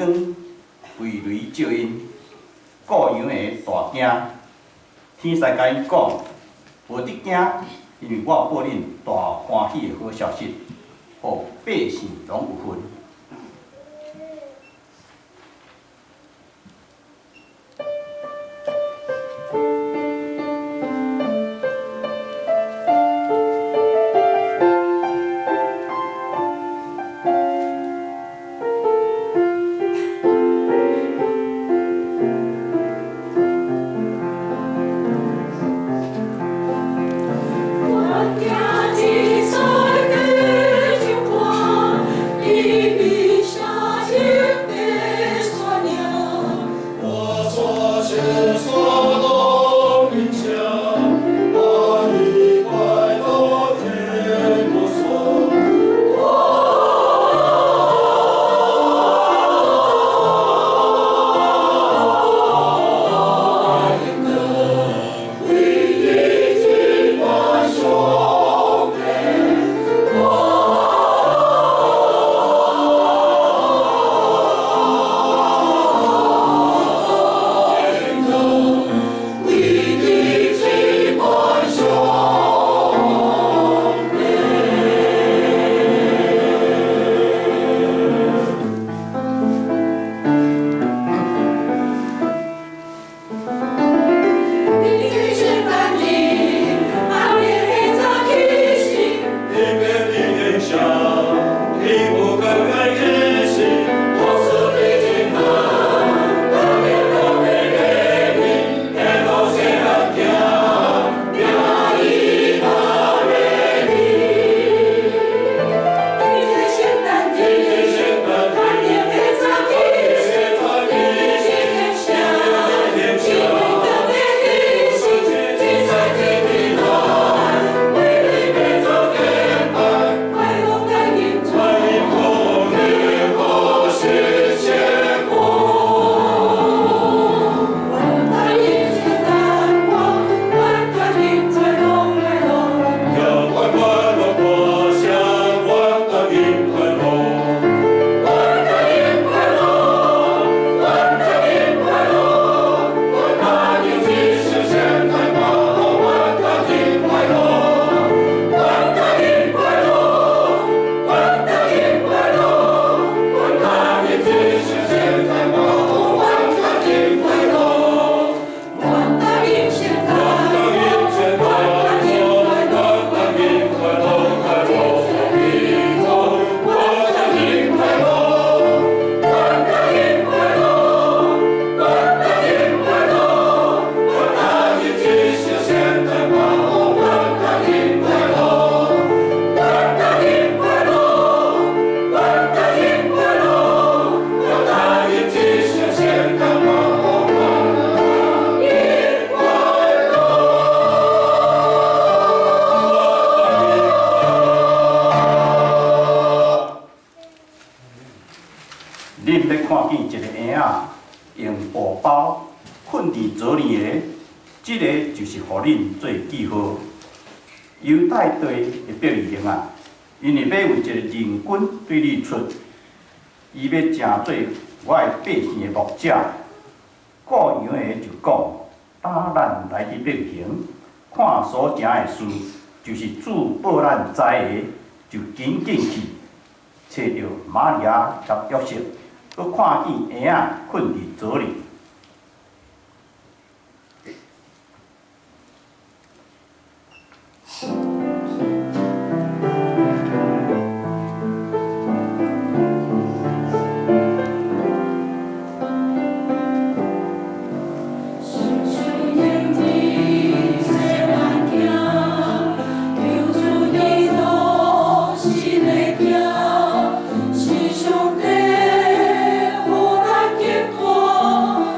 光飛雷照𪜶，顧羊的大驚。天使共𪜶講：無得驚，因為我報恁大歡喜的好消息，予百姓攏有份。恁欲看見一个嬰仔用布包睏佇槽裡的，這个就是予恁做記號。猶太地的伯利恆啊，因為欲有一個領君對你出，伊欲成做我的百姓的牧者。顧羊的就講：帶咱來去伯利恆，看所成的事，就是主報咱知的，就緊緊去，揣著瑪利亞佮約瑟，閣看見嬰仔睏佇槽裡。是上帝予咱結果。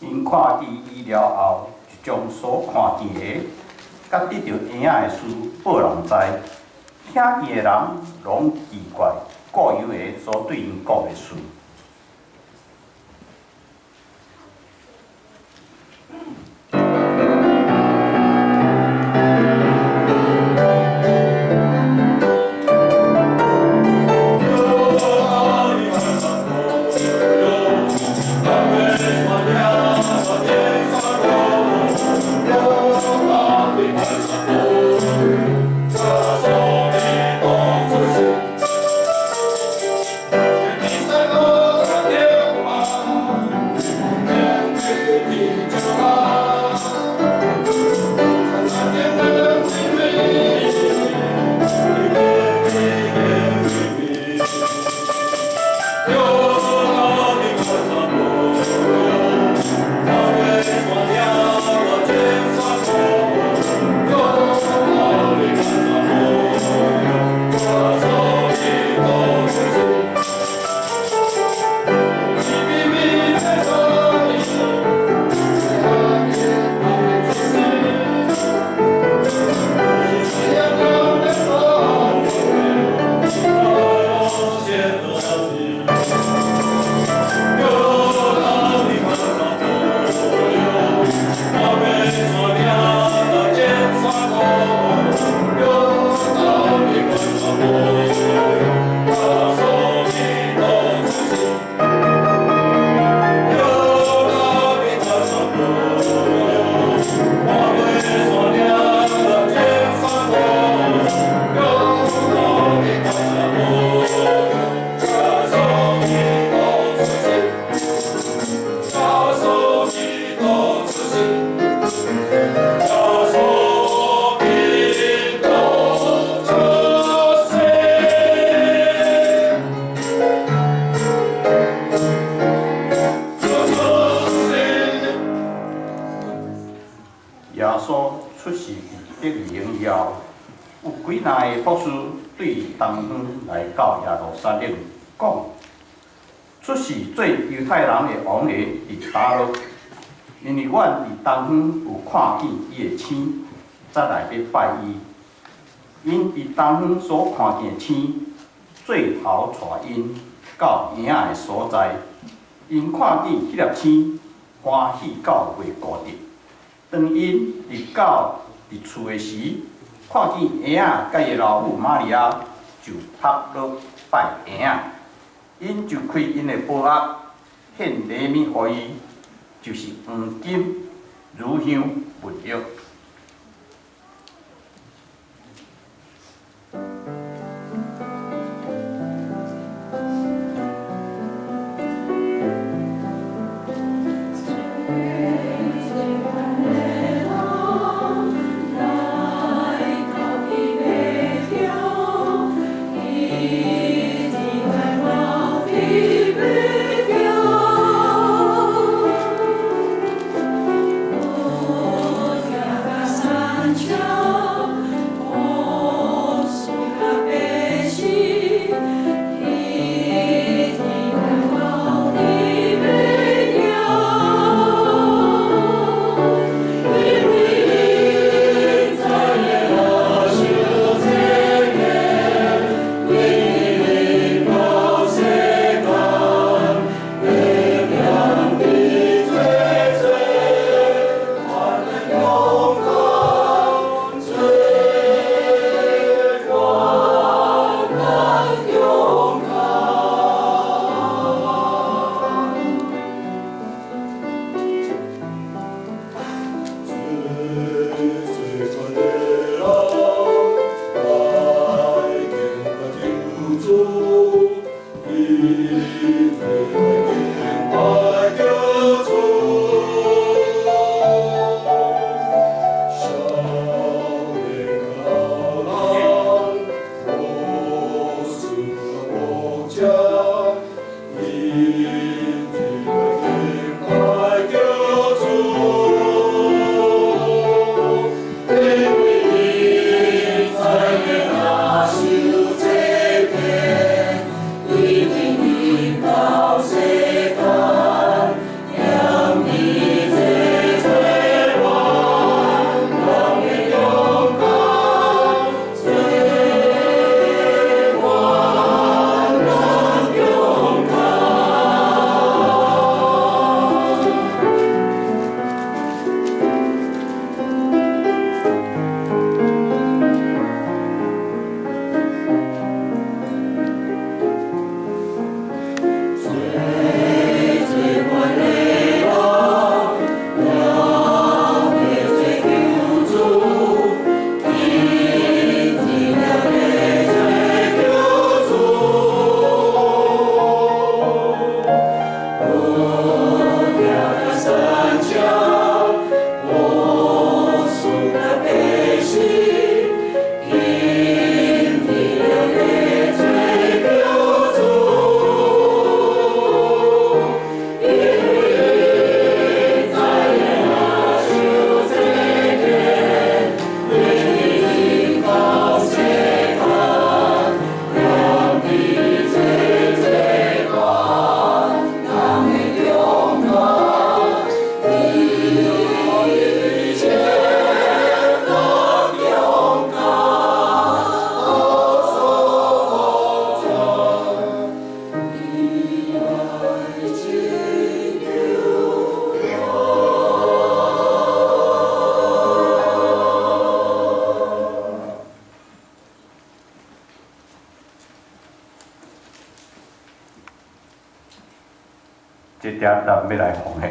𪜶看見伊了後，就將所看見的，佮得著嬰仔的事報人知。聽見的人攏奇怪，顧羊的所對𪜶講的事。耶穌出世佇伯利恆以後，有幾若个博士對東方來到耶路撒冷，講：出世做猶太人的王的佇佗落？因為阮佇東方有看見伊的星，才來欲拜伊。𪜶佇東方所看見的星，做頭帶𪜶到嬰仔的所在。𪜶看見彼粒星，歡喜到袂顧得。當𪜶入到佇厝的時，看見嬰仔佮伊老母瑪利亞，就伏落拜嬰仔。𪜶就開𪜶的寶盒，獻禮物予伊，就是黃金、乳香、沒藥。了三江，無數的悲喜，因你的罪救主，因為在耶穌這邊，你到世間，讓你最最高，讓你勇敢，你一切都勇敢，所你愛拯救我。這點咱欲來奉獻。